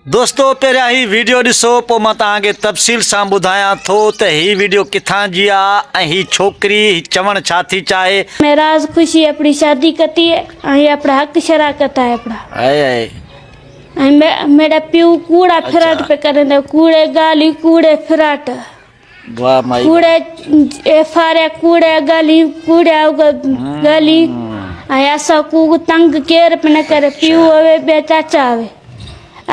دوستو پهريان هي ويڊيو ڏسو پوء مان توهان کي تفصيل سان ٻڌايان ٿو ته هي ويڊيو ڪٿان جي آ ۽ هي ڇوڪري هي چوڻ ڇا ٿي چاهي. مين راز خوشي اپني شادي ڪتي ۽ اپنا حق شراڪت آهي اپنا آئي آئي. ۽ ميڙا پيو ڪوڙا فراٽ پي ڪريندا ڪوڙي ڳالهيون ڪوڙي فراٽ واه مائي ڪوڙي ايف آر اي ڪوڙي ڳالهيون ڪوڙي ڳالهيون ۽ اسان کو تنگ ڪير به نه ڪري پيو هوي ٻيا چاچا هوي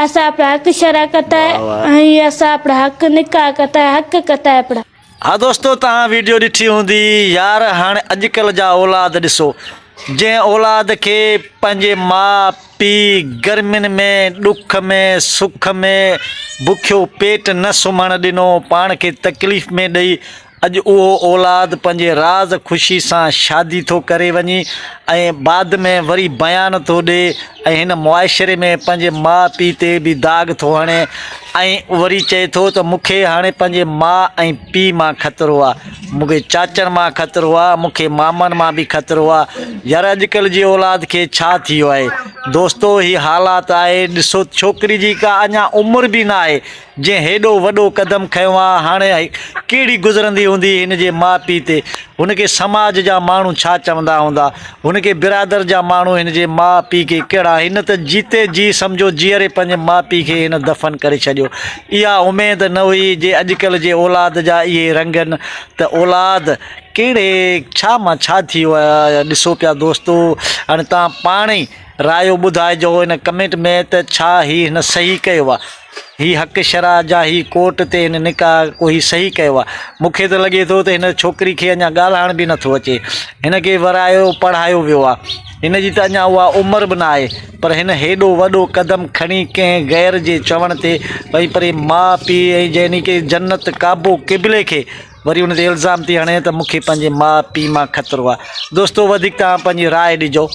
اسان اپنا حق شراڪت آهي ۽ اسان اپنا حق نڪاح ڪتا آهي حق ڪتا آهي اپنا. ها دوستو توهان ويڊيو ڏٺي هوندي يار هاڻ اڄڪلهه جا اولاد ڏسو جنهن اولاد کي پنهنجي ماء پيء گرمين ۾ ڏک ۾ سک ۾ بکيو پيٽ نه سمهڻ ڏنو پاڻ کي تڪليف ۾ ڏئي اڄ اهو اولاد پنهنجي راز خوشي سان شادي ٿو ڪري وڃي ۽ بعد ۾ وري بيان ٿو ڏي ۽ هن معاشري ۾ پنهنجي ماء پيء تي به داغ ٿو هڻي ۽ وري چئي ٿو ته مون کي هاڻي پنهنجي ماء ۽ پيء مان خطرو آ مون کي چاچن مان خطرو آ مون کي مامن مان به خطرو آ يار اڄڪلهه جي اولاد کي ڇا ٿي ويو آهي دوستو هي حالات آهي ڏسو ڇوڪري جي ڪا اڃا عمر به نه آهي جنهن هيڏو وڏو قدم کنيو آ هاڻي ڪهڙي گذرندي هوندي هن جي ماء پيء تي هن کي سماج جا ماڻهو ڇا چوندا هوندا هن کي برادر جا ماڻهو هن جي ماء پيء کي ڪهڙا هن ته جيتي جي سمجهو جيئري پنهنجي ماء پيء کي هن دفن ڪري ڇڏيو اها اميد نه هئي جي اڄڪلهه جي اولاد جا اهي رنگ ته اولاد ڪهڙي ڇا مان ڇا ٿي ويو آهي ڏسو پيا دوستو هاڻي توهان پاڻ ئي رايو ٻڌائجو هن ڪمينٽ ۾ ته ڇا هي هن صحيح ڪيو آهي هي حق شرع جا هي ڪورٽ تي هن نڪاح ڪو هي صحيح ڪيو آ مون کي ته لڳي ٿو ته هن ڇوڪري کي اڃا ڳالهائڻ به نٿو اچي هن کي ورايو پڙهايو ويو آ هن جي ته اڃا اها عمر به نه آهي پر هن هيڏو وڏو قدم کڻي ڪنهن غير جي چوڻ تي ڀئي پري ماء پيء ۽ جنهن کي جنت ڪعبو قبلي کي وري ان تي الزام ٿي هڻي ته مون کي پنهنجي ماء پيء مان خطرو آ دوستو وڌيڪ توهان پنهنجي راء ڏجو.